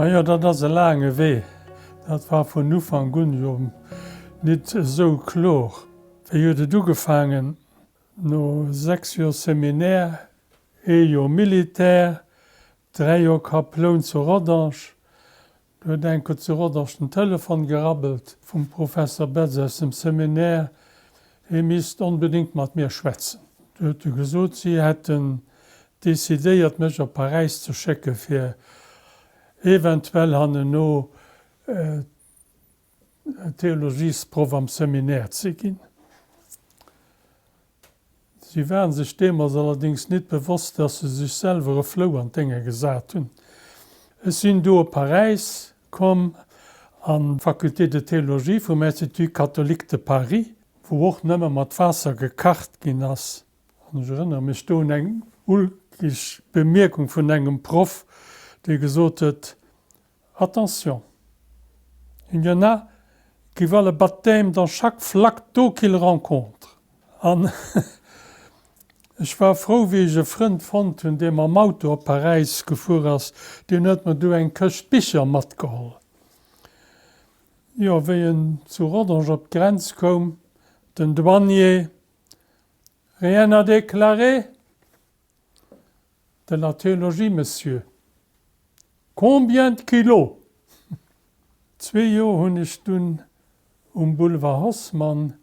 Majo, dat ass e laange Wee. Dat war vun Ufank un jo nit esou klor. Wéi huet et ugefaangen? No 6 Joer Seminaire, ee Joer Militär, 3 Joer Kaploun zu Rodange, Du huet enker zu Rodange den Telefon gerabbelt vum Professer Betz aus dem Seminaire, hie misst onbedéngt mat mir schwätzen. Du huet e gesot, si hätten decidéiert, mech op Paräis ze schécke fir eventuell hanneno Theologiesproff am Seminaire ze ginn. Si waren sech deemools allerdéngs nit bewosst, dass se sech selwer e Flou an d'Dénge gesat hunn. Ech sinn du op Paräis komm, an d'Faculté de théologie vum Institut catholique de Paris, wou och nëmme mat Waasser gekacht ginn ass. An ech erënnere mech do un eng ulkeg Bemierkung vun engem Proff, dee gesot huet, Attention, il y en a qui voient le baptême dans chaque flaque d'eau qu'ils rencontrent. An ech war frou, wéi ech e Frënd fonnt hunn, dee mam Auto op Paräis gefuer ass. Deen huet mer du eng Këscht Bicher matgeholl. Jo, wéi en zu Rodange op d'Grenz koum, den Douanier, Rien à déclarer? De la théologie, Monsieur. Combien de kilos? Zwee Joer hunn ech dunn um Boulevard Haussmann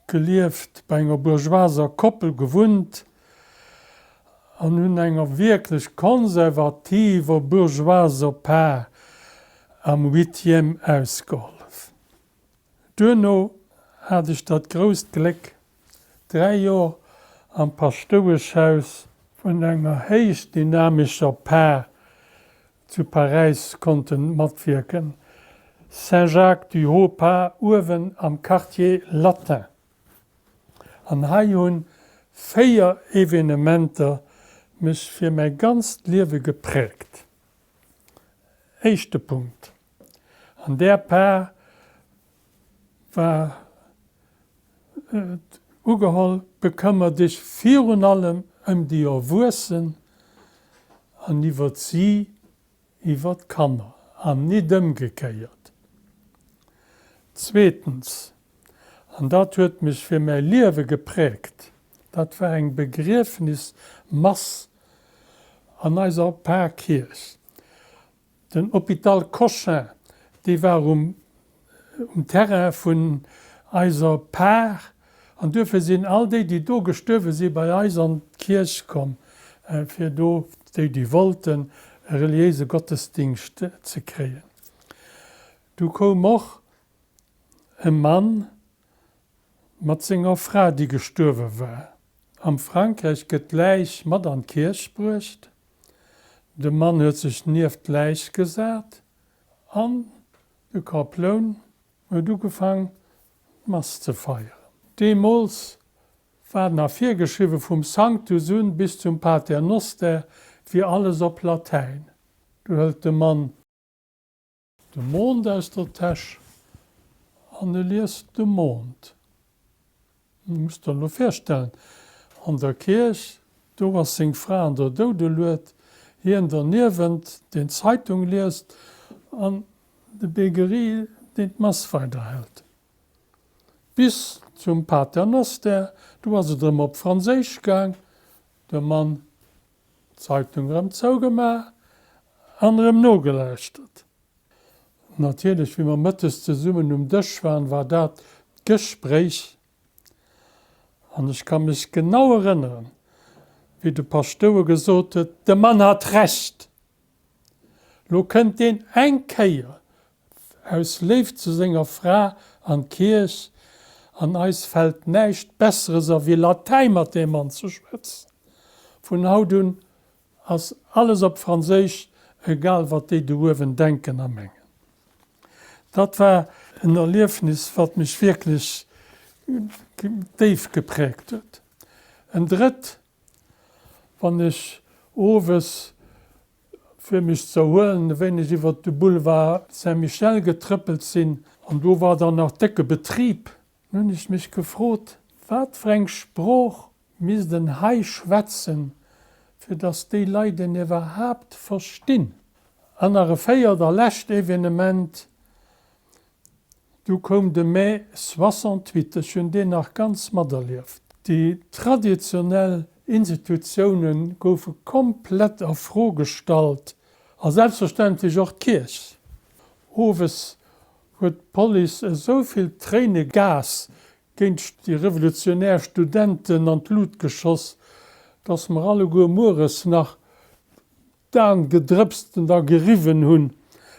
gelieft, bei enger bourgeoiser Koppel gewunnt an hunn enger wierklech konservativer bourgeoiser Par am Huitième ausgehollef. Duerno hat ech dat grousst Gléck, 3 Joer am Paschtoueschhaus vun enger héich dynamescher Par zu Paräis konnten matwierken, Saint-Jacques du Haut-Pas uewen am Quartier Latin. An hei hunn 4 Evenementer mech fir mäi ganzt Liewe gepräägt. Éischte Punkt, An där Par war et ugeholl, Bekëmmer dech virun allem ëm déi Erwuessen an iwwert si iwwer d'Kanner, an nit ëmgekéiert. Zweetens, an dat huet mech fir mäi Liewe gepräägt, dat war eng Begriefnismass an eiser Parkierch. Den Hôpital Cochin, dee war um um Terrain vun eiser Par, an duerfir sinn all déi, déi do gestuerwe si bei eis an d'Kierch komm, fir do, déi déi wollten, e reliéise Gottesdingscht ze kréien. Du koum och e Mann mat senger Fra, déi gestuerwe war. Am Frankräich gëtt d'Läich mat an d'Kierch bruecht. De Mann huet sech nieft d'Läich gesat an de Kaploun huet ugefaang d'Mass ze feieren. Deemools war nach virgeschriwwen, vum Sanctus un bis zum Pater Noster wier alles op Latäin. Du hëlt de Mann. De Mond aus der Täsch an e liest de Mond. Du muss der elo virstellen, an der Kierch, do ass seng Fra an der Doudelued, hien derniewent, deen d'Zeitung liest, an de Begerie, deen d'Mass weiderhält. Bis zum Pater Noster, do ass et erëm op Franséisch gaang, de Mann D'Zeitung erëm zougemaach an erëm nogelauschtert. Natierlech, wéi mer mëttes zesummen um Dësch waren, war dat d'Gespréich. An ech ka mech genau erënneren, wéi de Paschtouer gesot huet, De Mann hat Recht! Lo kënnt deen eng Kéier aus Léift zu senger Fra an d'Kierch, an eis fält näischt Besseres a wéi Latäi mat deem Mann ze schwätzen. Vun haut un ass alles op Franséisch, egal wat déi do uewen denken a mengen. Dat war en Erliefnis, wat mech wierklech déif gepräägt huet. En drëtt, wann ech owes fir mech ze erhuelen, e wéineg iwwert de Boulevard Saint-Michel getrëppelt sinn, an do war dann nach décke Betrib, hunn ech mech gefrot, wat fir eng Sprooch misst en hei schwätzen, fir datt déi Leit en iwwerhaapt verstinn. An nach e véiert a lescht Evenement, Du koum de Mai 68, ech hunn deen nach ganz materlieft. Déi traditionell Institutioune goufe komplett a Fro gestallt a selbstverständlech och d'Kierch. Owes huet d'Police esou vill Tréinegas géint déi revolutionär Studenten an d'Lut geschoss, dass mer alleguer mueres nach d'Aen gedrëpst a geriwwen hunn.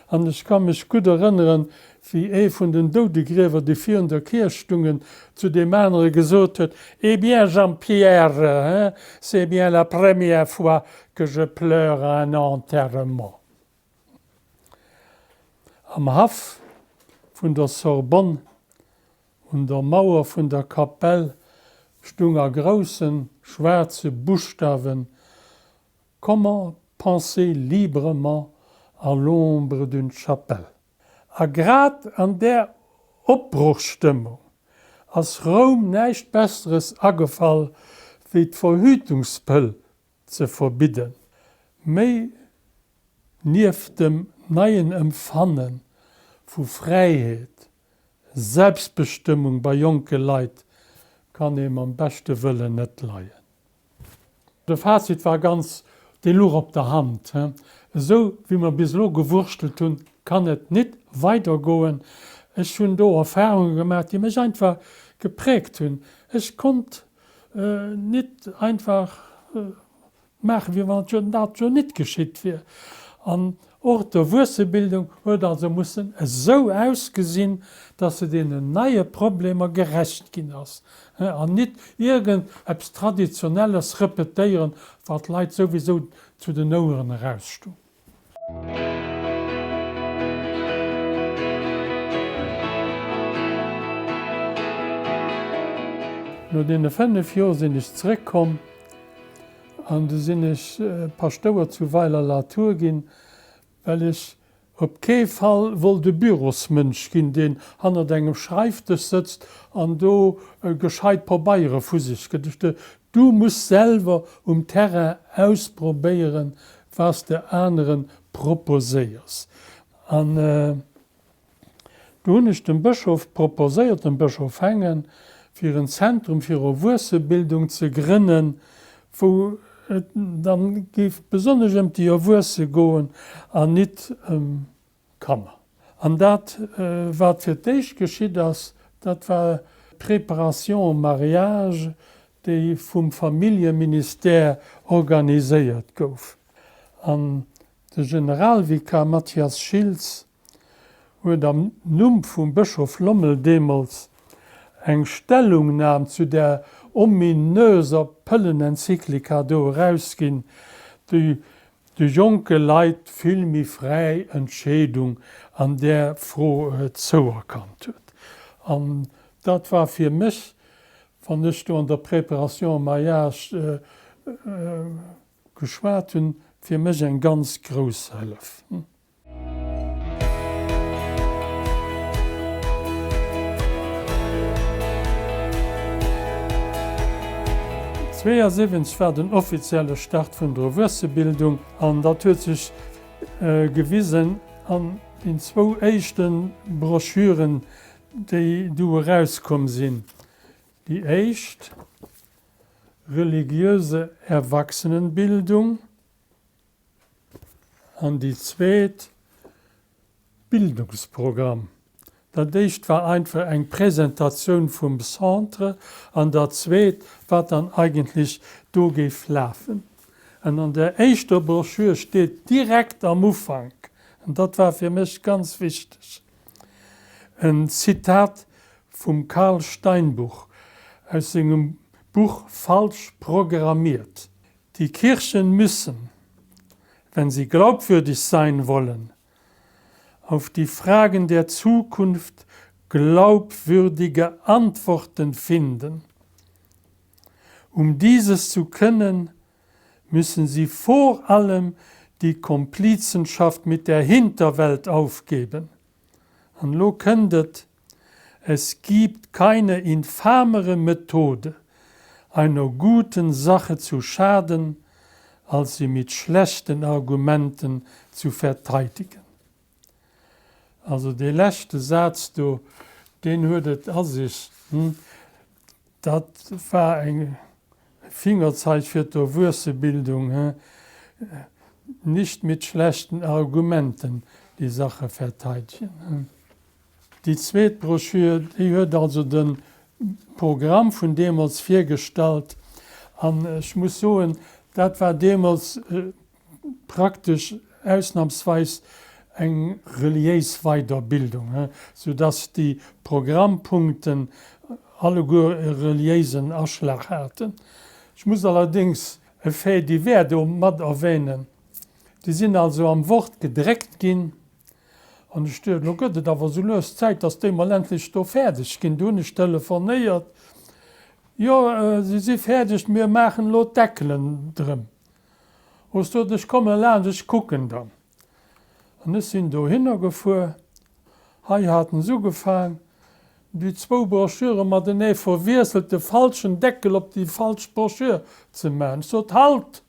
An ech ka mech gutt erënneren, wéi ee vun den Doudegriewer, déi virun der Kierch stungen, zu deem anere gesot huet, Eh bien, Jean-Pierre, hein, c'est bien la première fois que je pleure à un enterrement. Am Haff vun der Sorbonne, un der Mauer vun der Kapell, stung a groussen, schwaarze Buschtawen Comment penser librement à l'ombre d'une chapelle? A grad an där Opbrochstëmmung ass Roum näischt Besseres agefall, wéi d'Verhütungspëll ze verbidden. Méi nieft dem neien Empfanne vu Fräiheet, Selbstbestëmmung bei jonke Leit kann ee mam beschte Wëllen net leien. De Fazit war ganz, dee luch op der Hand, Esou wéi mer bis elo gewurschtelt hunn, kann et nit weidergoen. Ech hunn do Erfahrunge gemaach, déi mech einfach gepräägt hunn. Ech konnt nit einfach maachen, wéi wann dat jo nit geschitt wier. An och d'Erwuessebildung huet also mussen esou ausgesinn, dass se deenen neie Problemer gerecht ginn ass, an nit iergend eppes Traditionelles repetéieren, wat d'Leit souwisou zu den Oueren erausstoung. No deene 5 Joer sinn ech zeréckkomm an du sinn ech Paschtouer zu Weiler-la-Tour ginn, well ech op kee Fall wollt e Bürosmënsch ginn, deen hannert engem Schreifdësch sëtzt an do gescheit Pabeiere vu sech gëtt. Ech de, du muss selwer um Terrain ausprobéieren, wat s de anere proposéiers. An Do hunn ech dem Bëschof proposéiert, dem Bëschof Hengen, fir en Zentrum fir Erwuessebildung ze grënnen, wou et dann géif besonnesch ëm déi Erwuesse goen an nit ëm Kanner. An dat, wat fir d'éischt geschitt ass, dat war d'Préparation au mariage, déi vum Familljeministère organiséiert gouf. An de Generalvikar Mathias Schiltz huet am Numm vum Bëschof Lommel deemools eng Stellungnam zu där ominöser Pëllenenzyklika do erausginn, déi de jonke Leit vill méi fräi Entscheedung an där Fro zouerkannt huet. An dat war fir mech, wann ech do an der Préparation au mariage geschwat hunn, fir mech eng ganz grouss Hëllef. 72 war den offizielle Start vun der Erwuessebildung an dat huet sech gewisen an den zwou éischte Broschüren, déi du erauskomm sinn. Déi éischt, Religiöse Erwachsenenbildung, An déi zweet, Bildungsprogramm. Dat éischt war einfach eng Presentatioun vum Centre an dat zweet, wat dann eigentlech do géif lafen. An an där éischter Broschür steet direkt am Ufank, an dat war fir mech ganz wichteg, en Zitat vum Karl Steinbuch aus sengem Buch Falsch programmiert. Die Kirchen müssen, wenn sie glaubwürdig sein wollen, auf die Fragen der Zukunft glaubwürdige Antworten finden. Um dieses zu können, müssen sie vor allem die Komplizenschaft mit der Hinterwelt aufgeben. An elo kënnt et, Es gibt keine infamere Methode, einer guten Sache zu schaden, als sie mit schlechten Argumenten zu verteidigen. Also dee leschte Saz do, deen huet et a sech. Dat war eng Fingerzeig fir d'Erwuessebildung, nicht mit schlechten Argumenten die Sache verteidigen. Déi zweet Broschür, déi huet also de Programm vun deemools virgestallt an ech muss soen, dat war deemools praktesch ausnahmsweis eng reliéis Weiderbildung, soudass déi Programmpunkten alleguer e reliéisen Aschlag haten. Ech muss allerdéngs e Fait divers do mat erwähnen, Déi sinn also am Wort gedréckt ginn an ech duecht, elo gëtt et awer esou lues Zäit, dass déi mol endlech do fäerdeg ginn. Du hunn ech telefonéiert, Jo, se si fäerdeg, mir maachen elo d'Deckelen drëm. Oh, sot ech, komme laanscht, ech kucken dann. An ech sinn dohinner gefuer. Hei haten se ugefaang, déi zwou Broschüre matenee verwiesselt, de falschen Deckel op déi falsch Broschür ze maachen. Ech sot, Halt!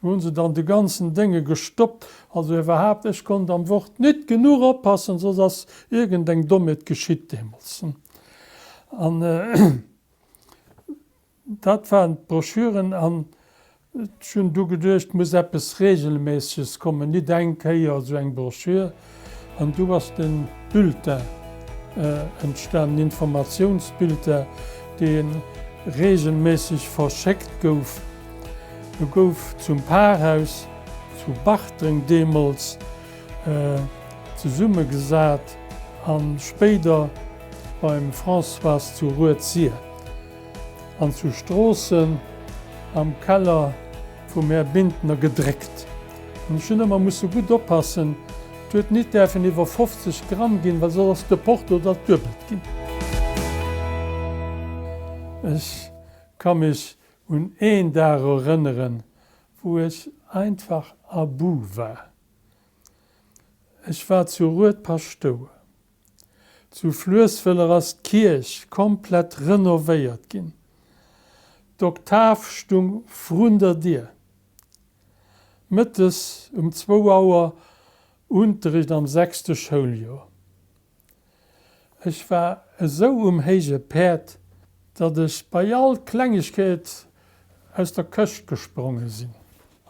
Do hu se dann de ganzen Dénge gestoppt. Also iwwerhaapt, ech konnt am Wort nit genuch oppassen, soss ass iergendeng Dommheet geschitt deemools. An. Dat waren d'Broschüren an ech hunn du geduecht, muss eppes Regelméisseges kommen, nit eng Kéier esou eng Broschür. An du ass de Bulletin entstanen, en Informatiounsbulletin, dee regelméisseg verschéckt gouf. E gouf zum Parhaus zu Bartreng deemools zesummegesat a spéider beim Françoise zu Rued-Sir. An zu Stroossen am Keller vum Här Bintner gedréckt. An ech hunn ëmmer musse gutt oppassen, et huet nit däerfen iwwer 50 Gramm ginn, well soss ass de Porto dat duebelt ginn. Ech ka mech un een Dag erënneren, wou ech einfach à bout war. Ech war zu Rued Paschtouer. Zu Fluesswëller ass d'Kierch komplett renovéiert ginn. D'Oktav stung vrun der Dier. Mëttes um zwou Auer Unterricht am sechste Schouljoer. Ech war esou um héije Päerd, datt ech bei all Klengegkeet aus der Këscht gespronge sinn.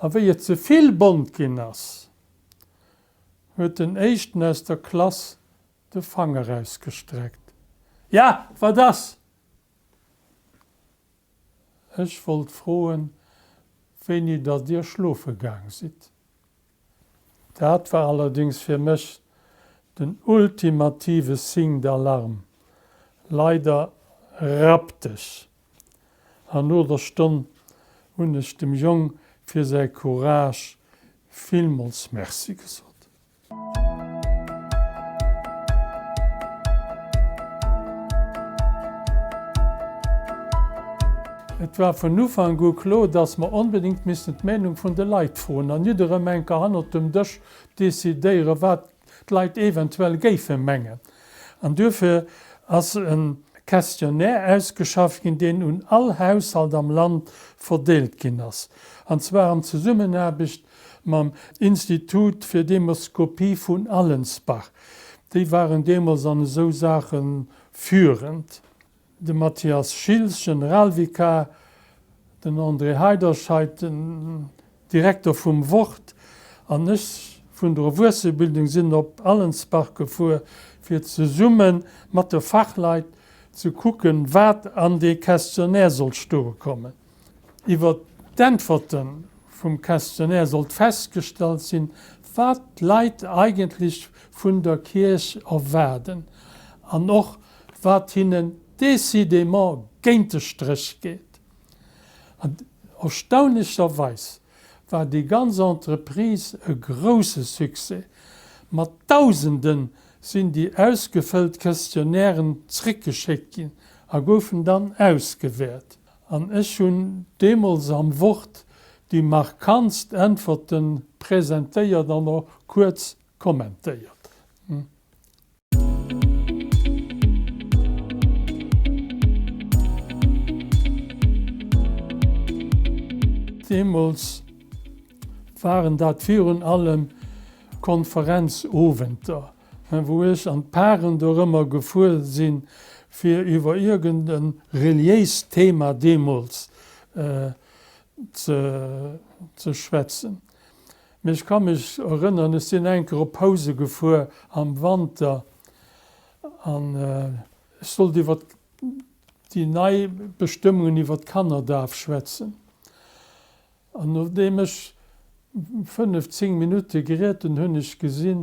A wéi et ze vill bont ginn ass, huet den éischten aus der Klass de Fanger ausgestreckt. Ja, wat ass? Ech wollt froen, wéini datt Dir schlofe gaang sidd. Dat war allerdings fir mech den ultimative Signe d'alarme. Leider rapteg. An no der Stonn hunn ech dem Jong fir säi Courage villmols Merci gesot. Et war vun Ufank u kloer, dass mer onbedéngt missten d'Meenung vun de Leit froen an nit erëm eng Kéier hannert dem Dësch decidéieren, wat d'Leit eventuell géife mengen. An duerfir ass e Questionnaire ausgeschafft ginn, deen un all Haushalt am Land verdeelt ginn ass, an zwar an Zesummenaarbecht mam Institut fir Demoskopie vun Allensbach. Déi waren deemools an esou Saache führend. De Mathias Schiltz, Generalvikar, den André Heiderscheid, den Direkter vum Wort, an ech vun der Erwuessebildung sinn op Allensbach gefuer, fir zesumme mat de Fachleit ze kucken, wat an dee Questionnaire soll stoe kommen. Iwwer d'Äntwerte vum Questionnaire sollt festgestallt sinn, wat d'Leit eigentlech vun der Kierch erwaarden an och wat hinnen décidément géint de Stréch geet. An erstaunlecherweis war déi ganz Entreprise e grousse Succès. Mat Dausende sinn déi ausgefëllt Questionnairen zréckgeschéckt ginn a goufen dann ausgewäert. An ech hunn deemools am Wort déi markantst Äntwerte presentéiert an och kuerz kommentéiert. Deemools waren dat virun allem Konferenzowenter, wou ech an d'Paren dorëmmer gefuer sinn, fir iwwer iergend e reliéist Thema deemools ze schwätzen. Mee ech ka mech erënneren, ech sinn eng Kéier op Housen gefuer am Wanter an ech sollt iwwer déi nei Bestëmmungen iwwer d'Kannerdaf schwätzen. An nodeem ech 5, 10 Minutte geriet hunn, hunn ech gesinn,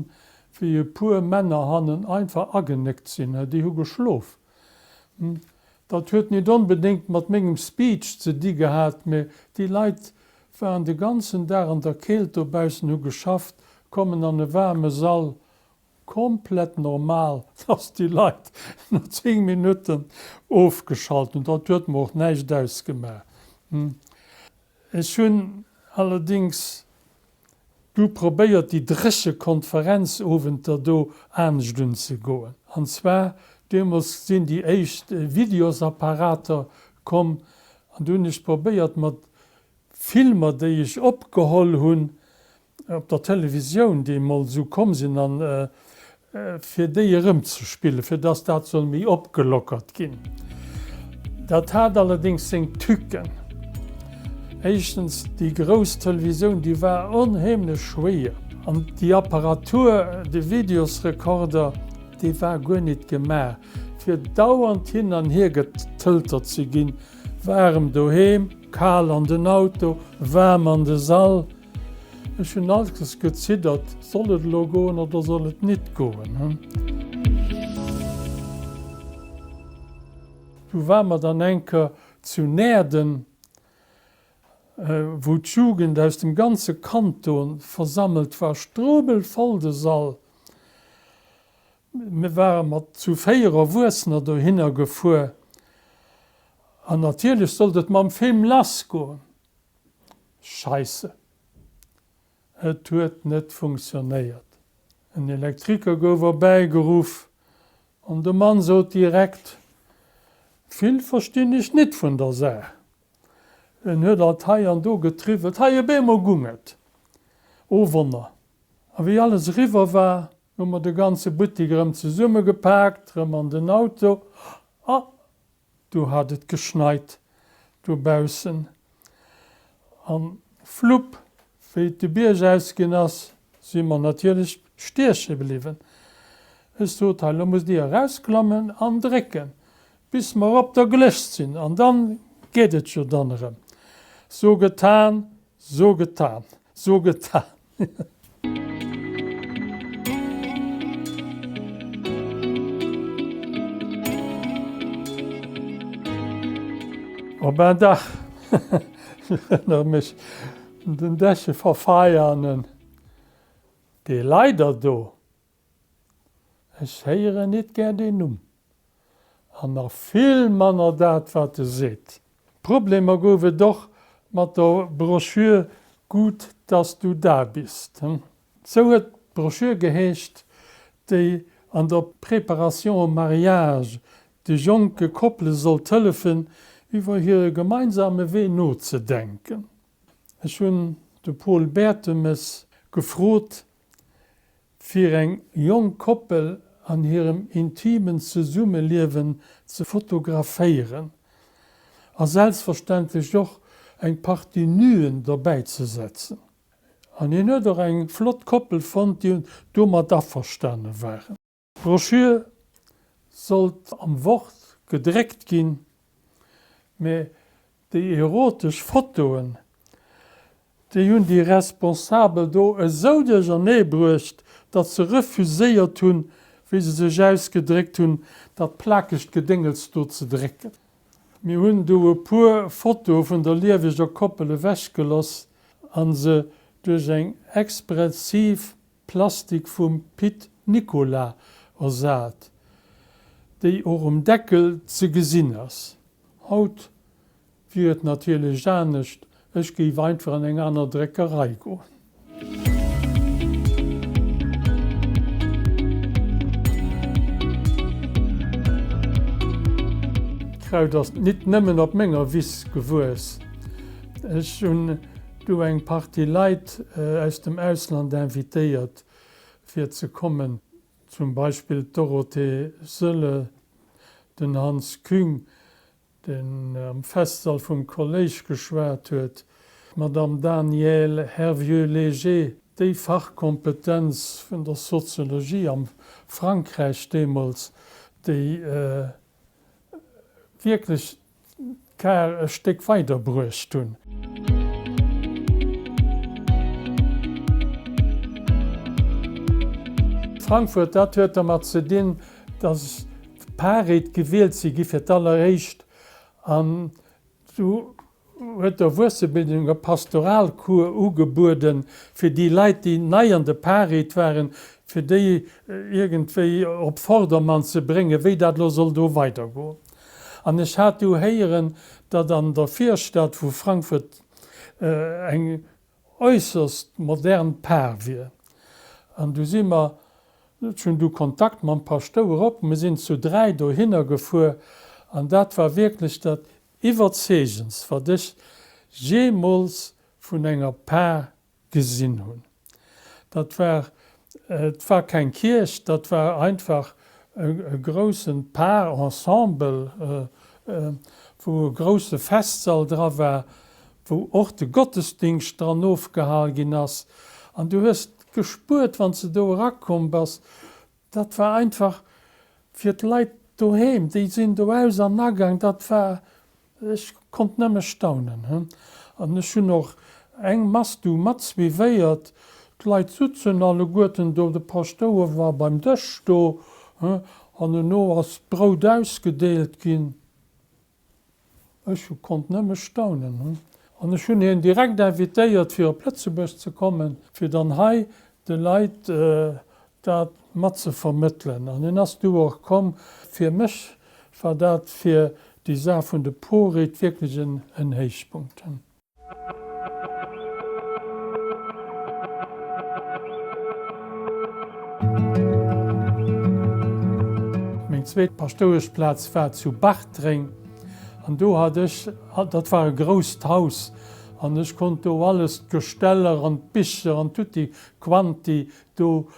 wéi e puer Männer hannen einfach agenéckt sinn. Déi hu geschlof. Dat huet nit onbedéngt mat mengem Speech ze di gehat, mä déi Leit waren de ganzen Dag an der Keelt dobaussen, hu geschafft, kommen an e waarme Sall. Komplett normal, dass déi Leit no 10 Minutten ofgeschalt hunn. Dat huet mer och näischt ausgemaach. Ech hunn allerdéngs du probéiert déi dréche Konferenzowenter do anescht unzegoen. An zwar, deemools sinn déi éischt Videosapparater komm an du hunn ech probéiert mat Filmer déi ech opgeholl hunn op der Televisioun, déi emol esou komm sinn, an fir déi erëmzespillen, fir dass dat soll méi opgelockert ginn. Dat hat allerdéngs seng Tücken. Éischtens, déi grouss Televisioun, déi war onheemlech schwéier, an déi Apparatur, de Videosrekorder, dee war guer nit gemaach, fir dauernd hin an hier getëltert ze ginn, waarem doheem, kal an den Auto, waarm an de Sall. Ech hunn allkes geziddert, soll et elo goen oder soll et nit goen? Du war mer dann enker zu Näerden, wou d'Jugend aus dem ganze Kanton versammelt war, strubelvoll de Sall. Mir ware mat zu 4 Erwuessener dohinner gefuer an natierlech sollt et mam Film lassgoen. Scheisse, et huet net funktionéiert. En Elektriker gouf erbäi geruff an de Mann sot direkt, Vill verstinn ech nit vun der Saach. En huet alt hei an do getriwwelt, hei op eemol gung et. O Wonner! A wéi alles eriwwer war, hu mer de ganze Buttik erëm zesummegepaakt, erëm an den Auto a Du hat et geschneit dobaussen an flupp, wéi et de Bierg ausginn ass, si mer natierlech stieche bliwwen. Ech sot, Hei, lo musst dir erausklammen an drécken, bis mer op der Glécht sinn, an dann geet et jo dann erëm. So getan, so getan, so getan. Oh ben dach, ech erënnere mech un den Deche Verfeianen, dee leider do. Ech héieren nit gär deen Numm. An nach vill manner dat, wat e seet. Problemer gouf et och mat der Broschür Gut, dass du da bist. Sou huet d'Broschür geheescht, déi an der Préparation au mariage de jonke Koppele sollt hëllefen, iwwer hire gemeinsame Wee nozedenken. Ech hunn de Paul Bertemes gefrot, Fir eng jonk Koppel an hirem intimen Zesummeliewen ze fotograféieren a selbstverständlech och eng Partie Nuen derbäi ze setzen. An hien huet och eng flott Koppel fonnt, déi domat averstane waren. D'Broschür sollt am Wort gedréckt ginn, mä déi erotesch Fotoen, déi hunn déi Responsabel do esou duerchernee bruecht, datt se refuséiert hunn, wéi se sech ausgedréckt hunn, dat plakegt Gedéngels do ze drécken. Mir hunn du e puer Fotoe vun der lieweger Koppel ewechgeloss a se duerch eng expressiv Plastik vum Pit Nicolas ersat, déi och um Deckel ze gesinn ass. Haut wier et natierlech anescht, ech géif einfach an eng aner Dréckerei goen. D'Kraut ass nit nëmmen op menger Wiss gewuess. Ech hunn. du eng Partie Leit aus dem Ausland invitéiert fir ze kommen, zum Beispill d'Dorothee Sölle, den Hans Küng, deen am Festsall vum Kolléisch geschwat huet, d'Madame Danièle Hervieux-Léger, déi Fachkompetenz vun der Soziologie am Frankräich deemools, déi wierklech d'Kar e Stéck weider bruecht hunn. Frankfurt, dat huet dermat ze dinn, datt d'Paréit gewielt si gi fir d'alleréischt an du huet d'Erwuessebildung e Pastoralcours ugebueden fir déi Leit, déi nei an de Paréit waren, fir déi iergendwéi op Vordermann ze bréngen, wéi dat elo soll do weidergoen. An ech hat du héieren, datt an der Virstad vu Frankfurt eng äusserst modern Par wier. An du si mer, ech hunn du Kontakt mam Paschtouer op, mir sinn zu 3 dohinner gefuer an dat war wierklech dat Iwwerzeegendst, wat ech jeemools vun enger Par gesinn hunn. Dat war, et war keng Kierch, dat war einfach e groussen Par-Ensemble, wou e grousse Festsall dra war, wou och de Gottesdingscht dran ofgehal ginn ass. An du hues gespuert, wann s de do erakomm bass, dat war einfach fir d'Leit doheem, déi sinn do aus an agaang, dat war Ech konnt nëmme staunen. An ech hunn och eng Mass du mat suivéiert. D'Leit sutzen alleguerten do, de Paschtouer war beim Dësch do, an eno ass d'Brout ausgedeelt ginn. Ech hu konnt nëmme staunen. An ech hunn hien direkt invitéiert fir op Lëtzebuerg ze kommen, fir dann hei de Leit dat mat ze vermëttelen. An hien ass du och komm. Fir mech war dat fir déi Saach vun de Poréit wierklech en Héichpunkt. Meng zweet Paschtoueschplaz war zu Bartreng an do hat ech, dat war e grousst Haus an ech konnt do alles, d'Gesteller an d'Bicher an tutti quanti do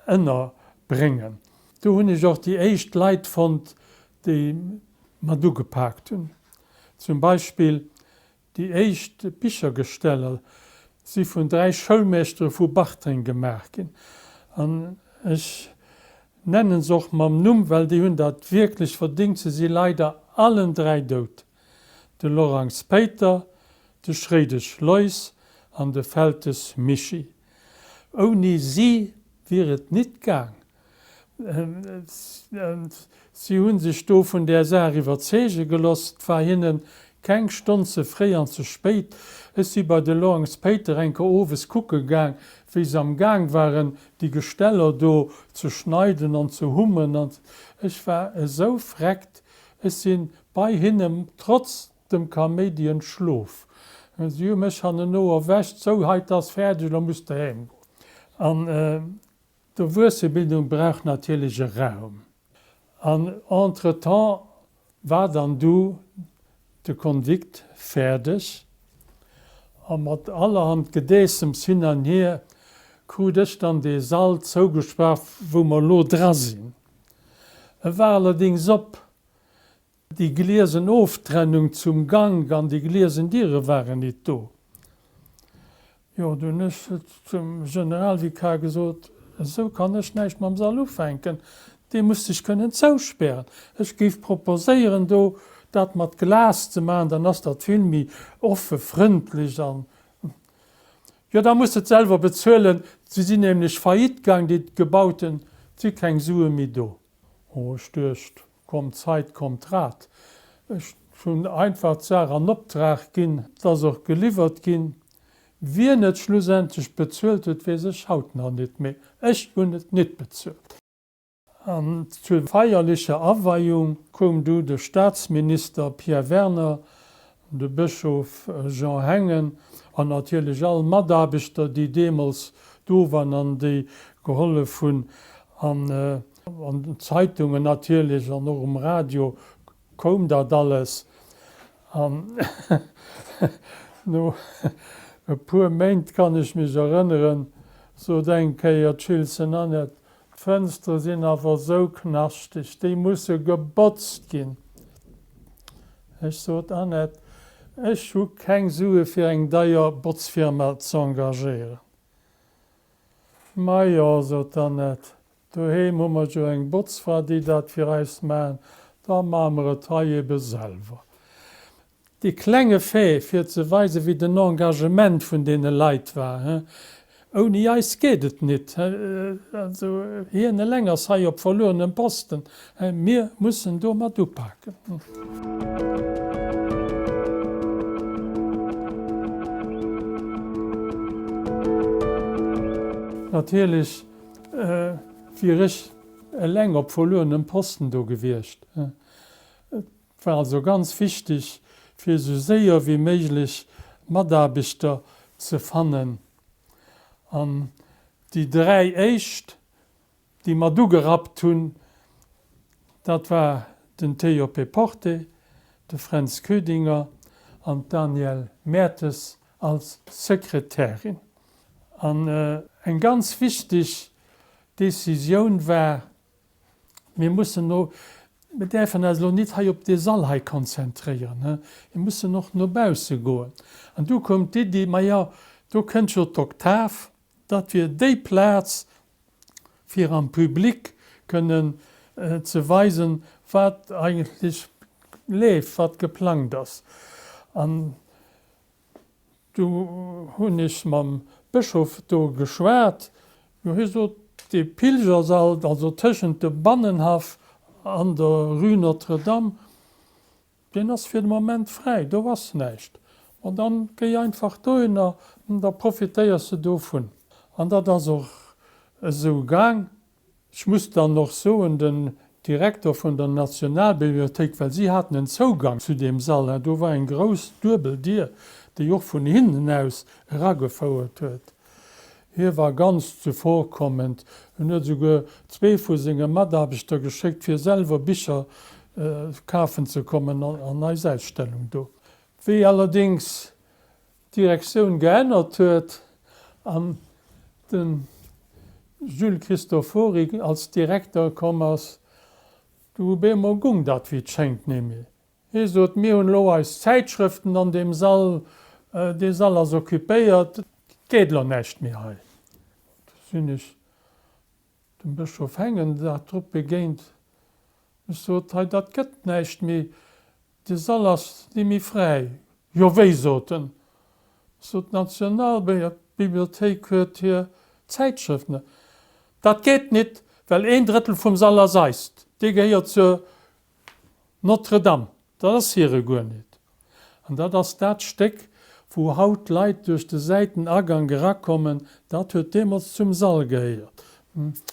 ënner bréngen. Do hunn ech och déi éischt Leit fonnt, déi mat ugepaakt hunn. Zum Beispill déi éischt Bichergesteller si vun 3 Schoulmeeschtere vu Bartreng gemaach ginn. An ech nennen se och mam Numm, well déi hunn dat wierklech verdingt. Se si leider allen 3 dout, de Lorangs Péiter, de Schréidesch Lois an de Feltes Mischi. Ouni si wier et nit gaang. Si hu sech do vun där Saach iwwerzeege geloss. 't war hinnen keng Stonn ze fréi an ze spéit. Ech si bei de Loangs Péiter eng Kéier owes kucke gaang, wéi se am Gaang waren, déi Gesteller do ze schneiden an ze hummen. An ech war esou vreckt, ech si bei hinne trotz Dem Kaméidi entschlof. Si hu mech hanneno erwächt, Sou, hei, 't ass fäerdeg, elo muss de heem goen. An d'Erwuessebildung brauch natierlech e Raum. An entretemps war dann du de Konvikt fäerdeg. A mat allerhand Gedeessems hin an hier krut ech dann dee Sall zougesprach, wou mer elo dra sinn. E war allerdéngs op. Déi gliesen Oftrennung zum Gank an déi gliesen Diere waren nit do. Jo, du hunn ech zum Generalvikar gesot, esou kann ech näischt mam Sall ufänken, dee muss sech kënnen zouspären. Ech géif proposéieren, do dat mat Glas ze maachen, dann ass dat vill méi offe, frëndlech an. Jo, da muss et selwer bezuelen, si sinn nämlech faillite gaang, déi gebauten, et si keng Sue méi do. Oh, ech duecht, Komm Zait, kommt Rat. Ech hunn einfach d'Saach an Optrag ginn, et ass och geliwwert ginn. Wien et schlussendlech bezuelt huet, weess ech haut nach nit, mee ech hunn et nit bezuelt. An zur feierlecher Aweiung koum du de Staatsminister Pierre Werner, de Bëschof Jean Hengen an natierlech all Mataarbechter, déi deemools do waren an déi gehollef hunn. An an den Zeitungen natierlech an och um Radio koum dat alles. An no. e puer Méint kann ech mech erënneren, sot eng Kéier d'Schiltze Annette, D'Fënstere sinn awer sou knaschteg, déi musse gebotzt ginn. Ech sot, Annette, ech hu keng Sue fir eng deier Botzfirma z'engagéieren. Majo, sot d'Annette, doheem hu mer jo eng Botzfra, déi dat fir eis maan, da maa mer et hei ebe selwer. Dee klenge Fait, fir ze weisen, wéi den Engagement vun deene Leit war, he. Ouni eis geet et nit, he. Also, hien eleng ass hei op verluerenem Posten, he. Mir mussen do mat upaken. Natierlech wier ech eleng op verluerenem Posten do gewiescht, he. Et war also ganz wichteg, fir esou séier wéi méiglech Mataarbechter ze fannen. An déi 3 éischt, déi mat ugerappt hunn, dat war den TJP Porte, de Fränz Koedinger an d'Danièle Mertes als Sekretärin. An eng ganz wichteg Decisioun war, Mir mussen no, mir däerfen eis elo nit hei op dee Sall hei konzentréieren, he, mir mussen och no bausse goen. An du koum d'Iddi, majo, do kënnt jo d'Oktav, dat wier déi Plaz, fir am Public kënnen ze weisen, wat eigentlech leeft, wat geplangt ass. An Du hunn ech mam Bëschof do geschwat. Jo, hie sot, dee Pilgersall, also tëschent dem Bannenhaff an der Rue Notre-Dame, deen ass fir de Moment fräi, do ass näischt. Ma dann géi einfach dohinner, da profitéiers de dovun. An dat ass och esou gaang. Ech muss dann och soen, den Direkter vun der Nationalbibliothéik, well si haten en Zougang zu deem Sall, do war eng grouss duebel Dier, déi och vun hinnen aus eragefouert huet. Hie war ganz zuvorkommend, en huet esouguer zwee vu senge Mataarbechter geschéckt, fir selwer Bicher kafen ze kommen an eis Ausstellung do. Wéi allerdéngs d'Direktioun geännert huet an de Jules Christofori als Direkter komm ass, du op eemol gung dat wéi et schéngt némmi. Hie sot, mir hunn elo eis Zäitschrëften an deem Sall, dee Sall ass occupéiert, et geet elo näischt méi hei. Du sinn ech dem Bëschof Hengen den Dag drop begéint, ech sot, hei dat gëtt näischt méi, De Sall ass nimmi fräi. Jo wéi, sot en. Sot d'Nationalbibliothéik huet hir Zäitschrëften. Dat geet nit, well een Drëttel vum Sall ass eist. Dee gehéiert zur Notre-Dame. Dat ass hire guer nit. An dat ass dat Stéck, wou haut d'Leit duerch de Säitenagank erakommen. Dat huet deemools zum Sall gehéiert.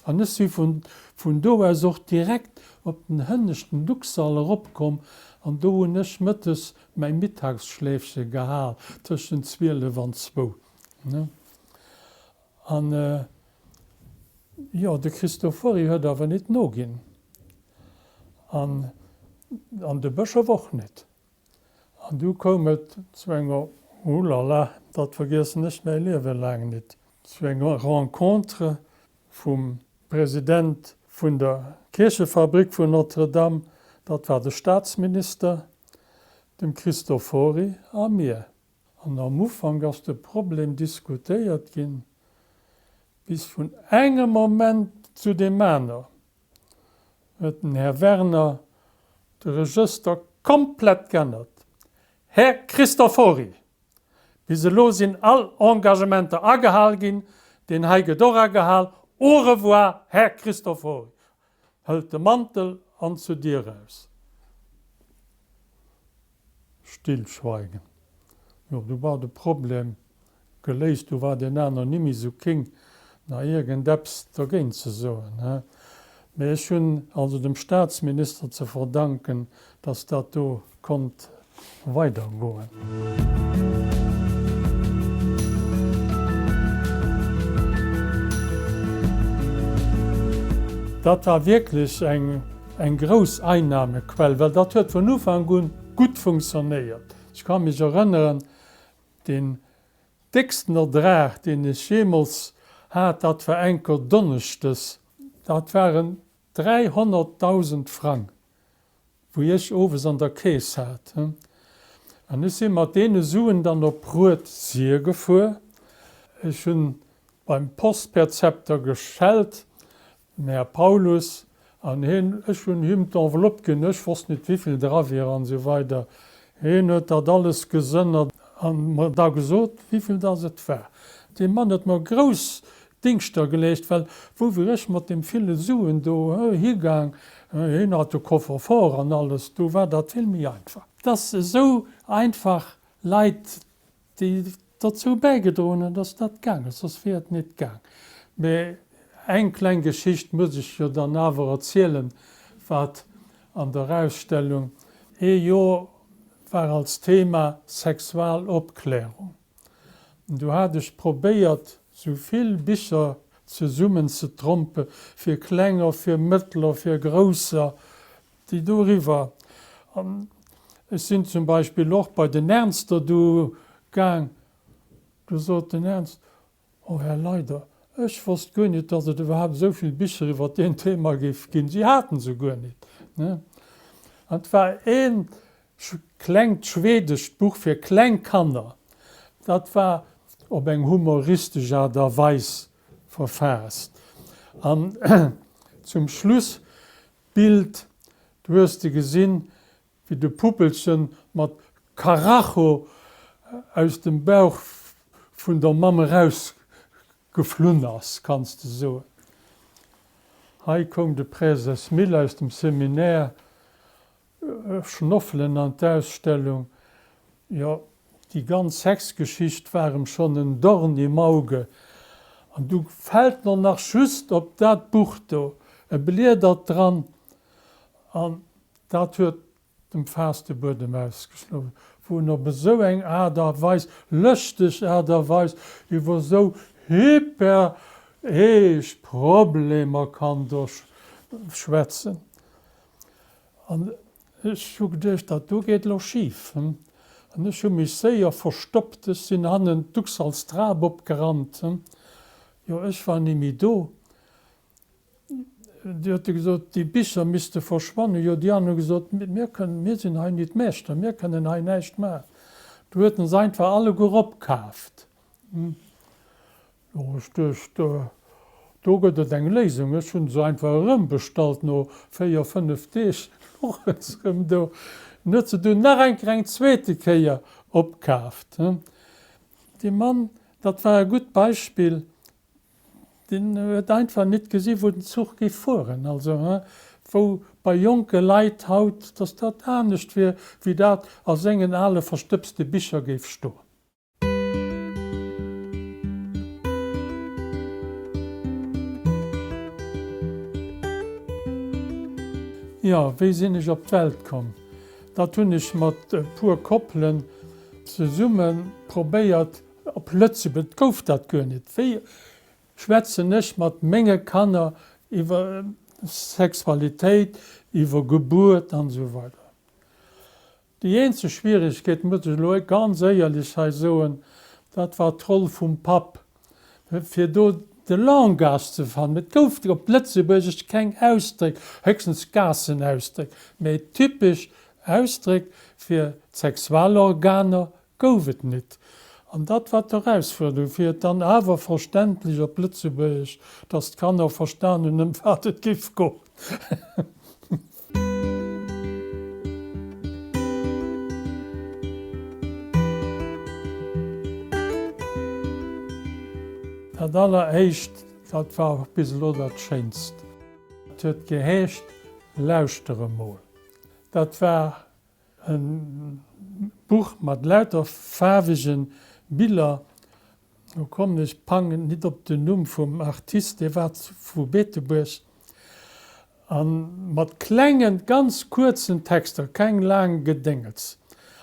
An ech si vun vun do aus och direkt op den hënneschten Ducksall eropkomm an do hunn ech mëttes mäi Mittagsschläfche gehal tëschent 12 an zwou. An jo, de Christofori huet awer nit noginn an an de Bëschof och nit. An du koum et zu enger, oh la la, dat vergiessen ech mäi Liewe laang nit, zu enger Rencontre vum President vun der Kierchefabrik vun Notre-Dame, dat war de Staatsminister, dem Christofori a mir. An am Ufank ass de Problem diskutéiert ginn, bis vun engem Moment zu deem aner huet den Här Werner de Regëster komplett g'ännert. Här Christofori, bis elo sinn all Engagementer agehal ginn, deen hei gëtt och agehal. Au revoir, Här Christofori. Hëlt de Mantel an zur Dier raus. Stillschweigen. Jo, du war de Problem geléist, du war deen aner nimmi sou king nach iergendeppes dergéint ze soen, he. Mee ech hunn also dem Staatsminister ze verdanken, dass dat do konnt weidergoen. Dat war wierklech eng eng grouss Einnahmequell, well dat huet vun Ufank un gutt funktionéiert. Ech ka mech erënneren, deen. Décksten Ertrag, deen ech jeemools hat, dat war enker donneschdes, dat waren 300.000 Frang, wou ech owes an der Keess hat. An ech si mat deene Suen dann op Rued-Sir gefuer. Ech hunn beim Postperzepter geschellt, Den Här Paulus an hien, ech hunn him d'Enveloppe ginn, ech wosst nit wivill dra wier an esou weider, hien huet dat alles gesënnert an mer da gesot wivill dass et war. Dee Mann huet mer grouss Dingschter geleescht, well wou wier ech mat deem ville Suen do higaang, hien hat de Coffre-fort an alles, do war dat vill méi einfach. Dass esou einfach Leit déi dozou bäigedroen hunn, dass dat gaang ass, soss wier et net gaang. Mä eng kleng Geschicht muss ech jo dann awer erzielen, wat an der Ausstellung ee Jor war als Thema Sexualopklärung. Du hat ech probéiert, sou vill Bicher zesummen ze trompe fir Klenger, fir Mëttler, fir Grousser, Déi doriwwer. An ech sinn zum Beispill och bei den Ernster du gaang, du sot den Ernst, Oh Här Leider, ech wosst guer nit, datt et iwwerhaapt esou vill Bicher iwwer deen Thema géif ginn. Si haten se guer nit. An et war ee klengt schwedescht Buch fir kleng Kanner, dat war op eng humoristesch Aart a Weis verfaasst. An zum Schluss D'Bild, du hues de gesinn, wéi de Puppelchen mat Karacho aus dem Bauch vun der Mamm eraus geflunn ass, kanns de soen. Hei koum de Präses Mille aus dem Seminär schnoffelen an d'Ausstellung. Jo, déi ganz Sexgeschicht war em schonn en Dorn im Auge. An du fält en nach just op dat Buch do, e bliedert dran an dat huet dem Faass de Buedem ausgeschloen, wou en op esou eng Aart a Weis, lëschteg Aart a Weis, iwwer esou hyper eescht Problemer kann do schwätzen. An ech hu geduecht, dat do geet elo schif. An ech hu mech séier verstoppt. Ech sinn hannen d'Duxallstrap opgerannt. Jo, ech war nimmi do. Déi huet du gesot, déi Bicher misste verschwannen. Jo, déi aner hu gesot, mir kënnen, mir sinn hei nit Meeschter, mir kënnen hei näischt maachen. Du huet en se einfach alleguer opkaaft. Jo, ech duecht, do gëtt et eng Léisung. Ech hunn se einfach erëm bestallt. No 4, 5 Deeg louche se erëm do. En huet se dunn nach eng Kéier eng zweete Kéier opkaaft. Dee Mann, dat war e gutt Beispill, deen huet einfach nit gesi wou den Zuch géif fueren. Also, wou bei jonke Leit haut, datt dat anescht wier, wéi dat a sengen ale verstëbste Bicher géif stoen. Jo, wéi sinn ech op d'Welt komm? Dat hunn ech mat e puer Koppelen zesumme probéiert op Lëtzebuerg. Et gouf dat guer net. Wéi schwätzen ech mat menge Kanner iwwer Sexualitéit, iwwer Gebuert an esou weider? Déi eenzeg Schwieregkeet, muss ech elo ganz éierlech hei soen, dat war d'Roll vum Papp, fir do de Langage ze fannen. Et gouf op Lëtzebuergesch keng Ausdréck, héchstens Gaassenausdréck, mä typesch Ausdréck fir d'Sexualorganer gouf et nit. An dat war d'Erausfuerderung, fir et dann awer verständlech op Lëtzebuergesch, dass d'Kanner verstan hunn, ëm wat et géif goen. Dat alleréischt, dat war och bis elo dat Schéinst. Et huet geheescht, Lauschter emol. Dat war e Buch mat lauter faarwege Biller. Lo kommen ech pang nit op den Numm vum Artist, dee war vu Beetebuerg. A mat klengen, ganz kuerzen Texter, keng laang Gedéngels.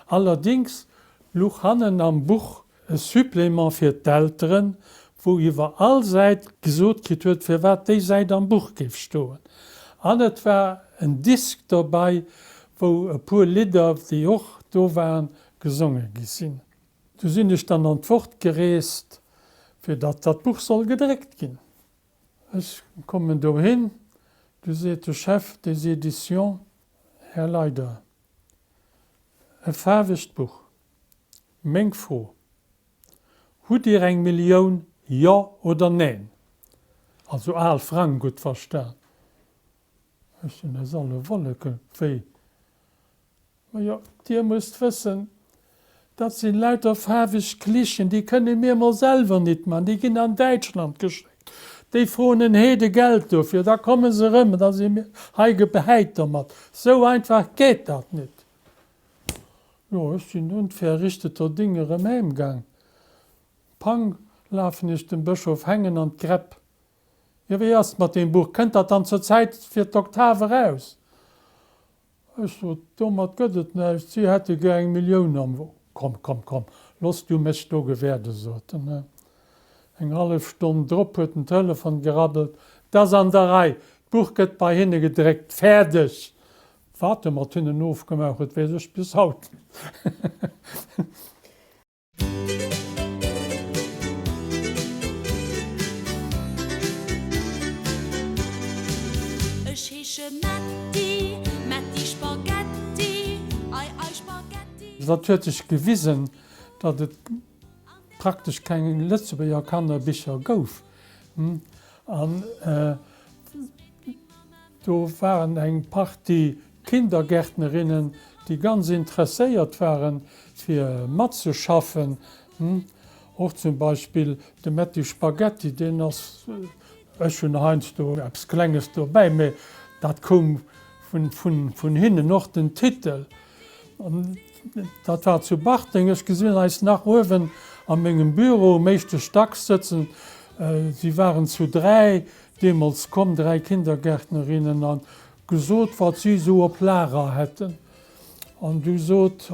Allerdings luch hannen am Buch e Supplément fir d'Elteren, wou iwwer all Säit gesot kritt huet, firwat déi Säit am Buch géif stoen. An et war en Disk dobei, wou e puer Lidder, déi och do waren, gesonge gi sinn. Du sinn ech dann an d'Wort gereest, fir datt dat Buch soll gedréckt ginn. Ech kommen dohin, du seet de Chef des éditions, Här Leider, e faarwegt Buch. Meng Fro, Hutt Dir eng Millioun, jo oder neen? Also al Frang, gutt verstan. Ech sinn aus alle Wolleken, wéi? Majo, Dir musst wëssen, dat sinn lauter faarweg Klichen, déi kënne mir mol selwer nit man, déi ginn an Däitschland geschéckt, déi froen en Heede Geld dofir, da komme se erëm, da si mir hei gebehäit domat. Sou einfach geet dat nit. Jo, ech sinn unverrichteter Dinge erëm heem gaang. Pang, lafen ech dem Bëschof Hengen an d'Gräpp. Jo, wéi ass et mat deem Buch, kënnt dat dann zur Zäit fir d'Oktav eraus? Ech sot, Domat gëtt et näischt, si hätte gär eng Millioun am Wo. Komm, komm, komm, looss du mech do gewäerden, sot en. Eng hallef Stonn drop huet den Telefon gerabbelt, 't ass an der Rei, d'Buch gëtt bei hinne gedréckt, fäerdeg! Wat e mat hinnen ofgemaach huet, weess ech bis haut net. Ech heesche Metti, Metti Spaghetti, ei ei Spaghetti. Dat huet sech gewisen, datt et praktesch keng Lëtzebuerger Kannerbicher gouf. An do waren eng Partie Kindergärtnerinnen, déi ganz interesséiert waren, fir matzeschaffen. Och zum Beispill de Metty Spaghetti, deen ass, ech hunn heiansdo eppes Klenges dobäi, mä dat koum vun hinnen, och den Titel. An dat war zu Barteng. Ech gesinn eis nach uewen a mengem Büro um éischte Stack sëtzen. Si waren zu 3 deemools komm, 3 Kindergärtnerinnen, a gesot, wat si esou op Lager hätten. An du sot,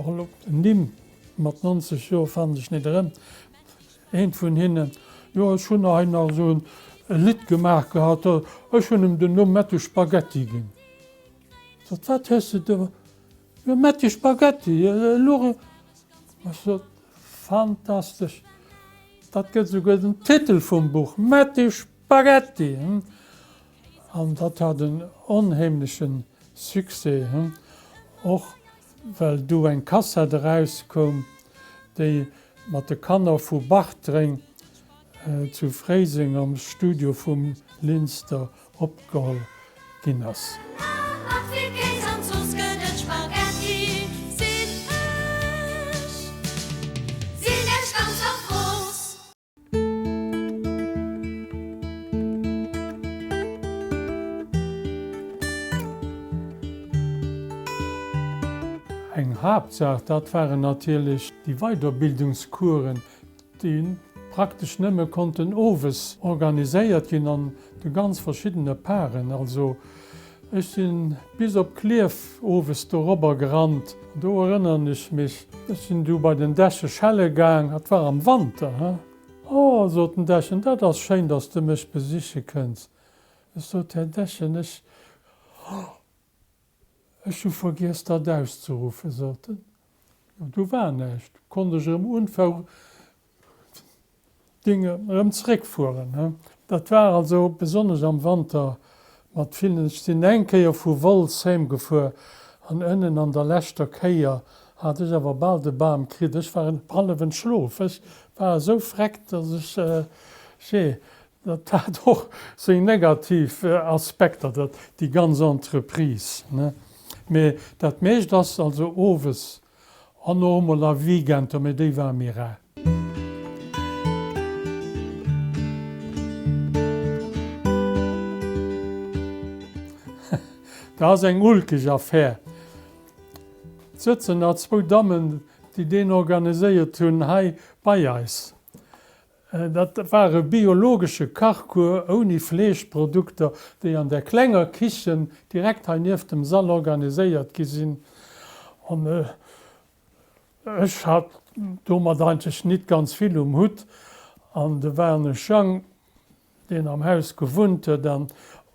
Nimm mat 90 Joer fannen ech net erëm, eent vun hinnen, Jo, ech hunn hei nach esou e Lidd gemaach gehat, ech hunn em den Numm Mettu Spaghetti ginn. Sot, Wat hues de do? Jo, Metti Spaghetti, elo. Ech sot, Fantastesch, dat gëtt esouguer den Titel vum Buch, Metti Spaghetti! An dat hat en onheemleche Succès, och well du eng Kassett erauskoum, déi mat de Kanner vu Bartreng zu Fréiseng am Studio vum Linster opgeholl ginn ass. Eng Haaptsaach, dat waren natierlech déi Weiderbildungscoursen, déi praktesch nëmme konnten owes organiséiert ginn an de ganz verschiddene Paren. Also ech si bis op Klierf owes dorobber gerannt. Do erënneren ech mech, ech sinn du bei den Deche schelle gaang, dat war am Wanter, he. Oh, sot den Dechen, dat ass schéin, dass de mech besiche kënns. Ech sot, Här Dechen, ech, oh, ech hu vergiess dat auszeruffen, sot en. Do war näischt, konnt ech erëm unver Dinge erëm zeréckfueren. Dat war also besonnesch am Wanter mat villen. Ech sinn eng Kéier vu Wolz heem gefuer an ënnen an der leschter Kéier hat ech awer bal de Bam kritt. Ech war hallef entschlof. Ech war esou vreckt, datt ech, jee, dat hat och seng negativ Aspekter, dat, déi ganz Entreprise, ne. Mee dat meescht ass also owes an och emol a Weekender, mee déi ware méi rar. Dat ass eng ulkeg Affär. Et sëtzen nach zwou Dammen, déi deen organiséiert hunn, hei bei eis. Dat war e biologesche Kachcours ouni Fleeschprodukter, déi an der klenger Kichen direkt hei nieft dem Sall organiséiert gi sinn. An ech hat domat eigentlech nit ganz vill um Hutt. An de Wernesch Jang, deen am Haus gewunnt huet, an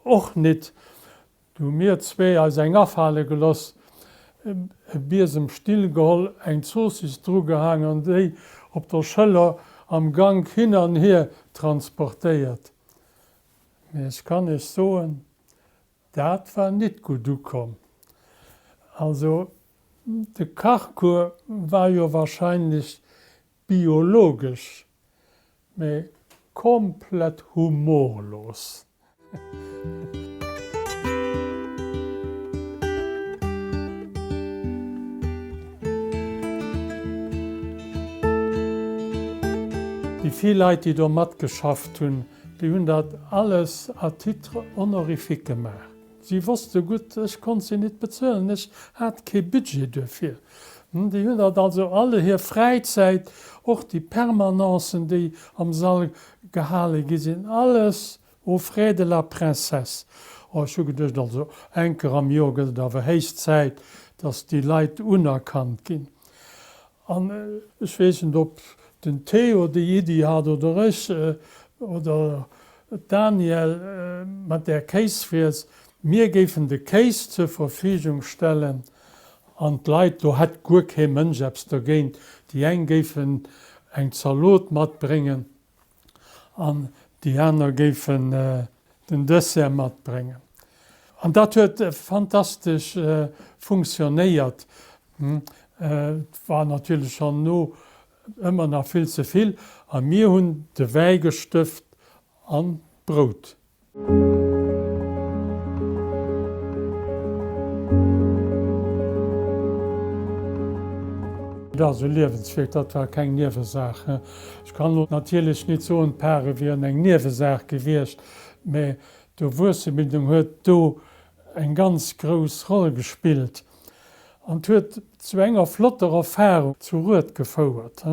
och nit. Du hu mir zwee eis eng afale geloss, e Biesem Still geholl, eng Zoossiss drugehaang an déi. op der Schëller am Gank hin an hier transportéiert. Mee ech kann Iech soen, dat war nit gutt ukomm. Also de Kachcours war jo wahrscheinlech biologesch, mee komplett humorlos. Déi vill Leit, déi do matgeschafft hunn, déi hunn dat alles à titre honorifique gemaach. Si wosste gutt, ech konnt si nit bezuelen, ech hat kee Budget duerfir. Déi hunn dat also alle hir Fräizäit, och déi Permanencen, déi am Sall gehale gi sinn, alles aux frais de la princesse. Oh, ech hu geduecht, also eng Kéier am Joer gëtt et awer héich Zäit, dass déi Leit unerkannt ginn. An ech weess net, ob den Theo déi Iddi hat oder ech oder d'Danièle mat där Kéisfriess, mir géifen de Kéis zur Verfügung stellen an d'Leit, do hätt guer kee Mënsch eppes dergéint, déi eng géifen eng Zalot matbréngen an déi aner géifen den Dessert matbréngen. An dat huet fantastesch funktionéiert. Et war natierlech schonn no ëmmer nach vill ze vill a mir hunn de Wäi gestëft an d'Brout. Et ass e Liewenswierk, dat war keng Niewesaach. Ech kann elo natierlech nit soen, d'Pare wieren eng Niewesaach gewiescht, mä d'Erwuessenebildung huet do eng ganz grouss Roll gespillt an huet zu enger flotter Erfahrung zu Rued gefouert.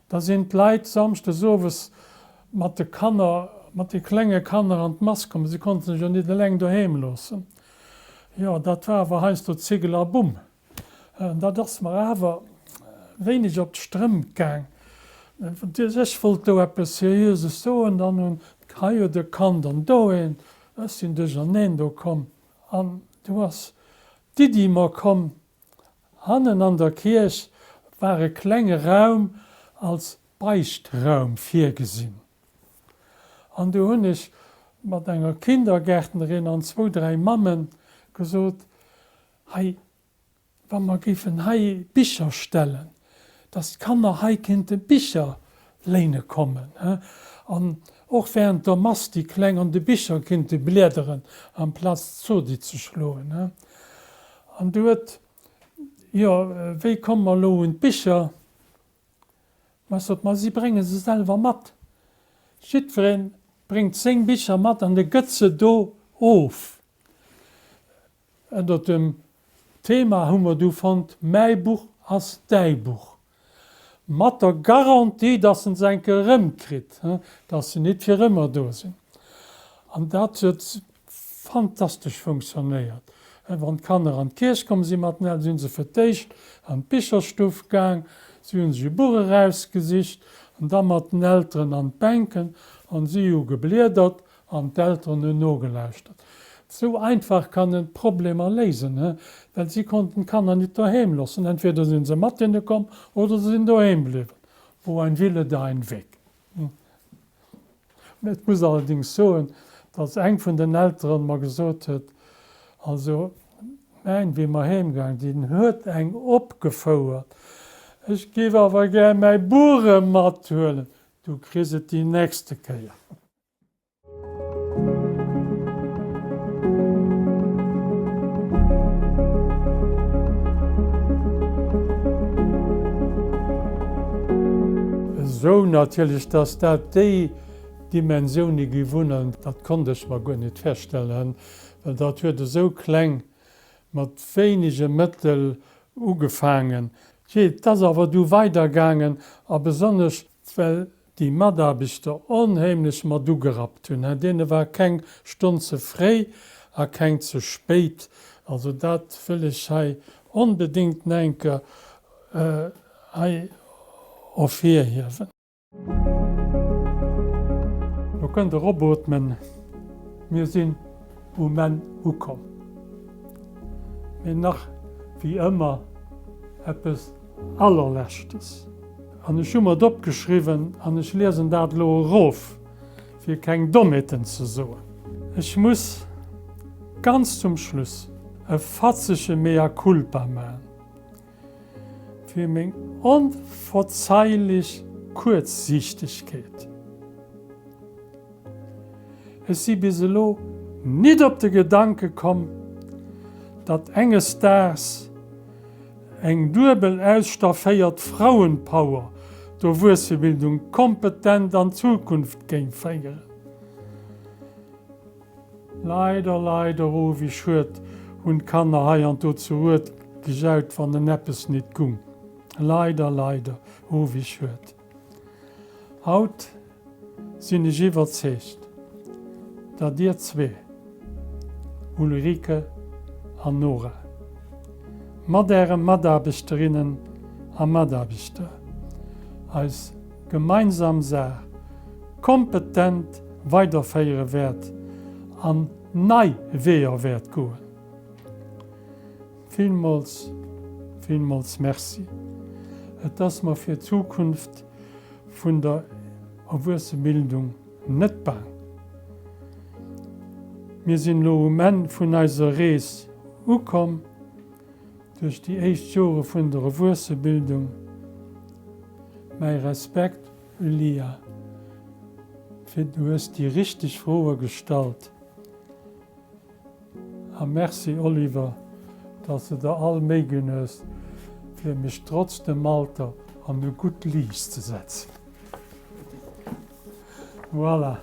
Da sinn d'Leit samschdes owes mat de Kanner, mat de klenge Kanner an d'Mass komm. Si konnte sech jo nit eleng doheem loossen. Jo, dat war awer heiansdo Ziggel a Bumm. Dat ass mer awer wéineg op d'Strëmp gaang. Ech wollt do eppes Seriöses soen, dann hunn hei huet e Kand an do eent. Ech sinn duercherneen do komm an du ass d'Iddi mer komm, Hannen an der Kierch war e klenge Raum als Beichtraum virgesinn. An du hunn ech mat enger Kindergärtnerin an zwou, dräi Mammen gesot, Hei, wa mer géifen hei Bicher stellen, dass d'Kanner hei kéinte Bicher léine kommen an och während der Mass déi Kleng an de Bicher kinnte bliederen amplaz Zodi ze schloen. An du huet, jo, wéi komme mer elo un d'Bicher? Ma ech sot, ma si brénge se selwer mat. Jiddweree bréngt seng Bicher mat an e gëtt se do of. Ënner dem Thema hu mer du fonnt, Mäi Buch ass däi Buch. Mat der Garantie, dass en se eng Kéier erëmkritt, dass se nit fir ëmmer do sinn. An dat huet fantastesch funktionéiert. Wann d'Kanner an d'Kierch komm si mat den Elteren, si se fir d'éischt an d'Bicherstuff gaang, si hu sech e Buch erausgesicht an da mat den Elteren an d'Bänken an si hu gebliedert An d'Elteren hunn nogelauschtert. Sou einfach kann en Problemer léisen, he, well si konnten d'Kanner nit doheem loossen. Entweder sinn se mat hinne komm oder se sinn doheem bliwwen. Wo ein Wille, da ein Weg. Ech muss allerdings soen, dass eng vun den Elteren mer gesot huet, Also mäin, wéi mer heem gaang sinn, huet eng opgefouert, ech géif awer gär mäi Buch erëm mathuelen. Du kriss et déi nächste Kéier. Esou natierlech, dass dat déi Dimensioune gi wunnen, dat konnt ech mer guer net virstellen, well dat huet esou kleng mat wéinege Mëttel ugefaangen. Jee, et ass awer du weidergaangen a besonnesch well déi Mataarbechter onheemlech mat ugerappt hunn. Deene war keng Stonn ze fréi a keng ze spéit. Also dat wëll ech hei onbedéngt nach eng Kéier hei ervirhiewen. Lo kënnt Der eropootmen, mir sinn um Enn ukomm. Mee nach wéi ëmmer eppes Allerleschtes. An ech hu mer et opgeschriwwen an ech liesen dat elo erof, fir keng Dommheeten ze soen. Ech muss ganz zum Schluss e fatzege Mea culpa maachen fir meng onverzeilech Kuerzsiichtegkeet. Ech si bis elo nit op de Gedanke komm, datt enges Daags eng duebel ausstafféiert Frauenpower d'Erwuessebildung kompetent an d'Zukunft géing féieren. Leider, leider, oh wéi schued, hunn d'Kanner hei an do zu Rued gejaut, wann en eppes nit gung. Leider, leider, oh wéi schued. Haut sinn ech iwwerzeegt, datt dir zwee, Ulrike an Nora, mat äre Mataarbechterinnen a Mataarbechter eis gemeinsam Saach kompetent weiderféiere wäert an nei Weeër wäert goen. Villmools, villmools Merci. Et ass mer fir d'Zukunft vun der Erwuessebildung net baang. Mir sinn elo um Enn vun eiser Rees ukomm duerch déi éischt Jore vun der Erwuessebildung. Mäi Respekt, Ulia, fir du hues déi richteg Froe gestallt. A Merci Oliver, dass de der all Méi ginn hues, fir mech trotz dem Alter an e gutt Liicht ze setzen. Voilà.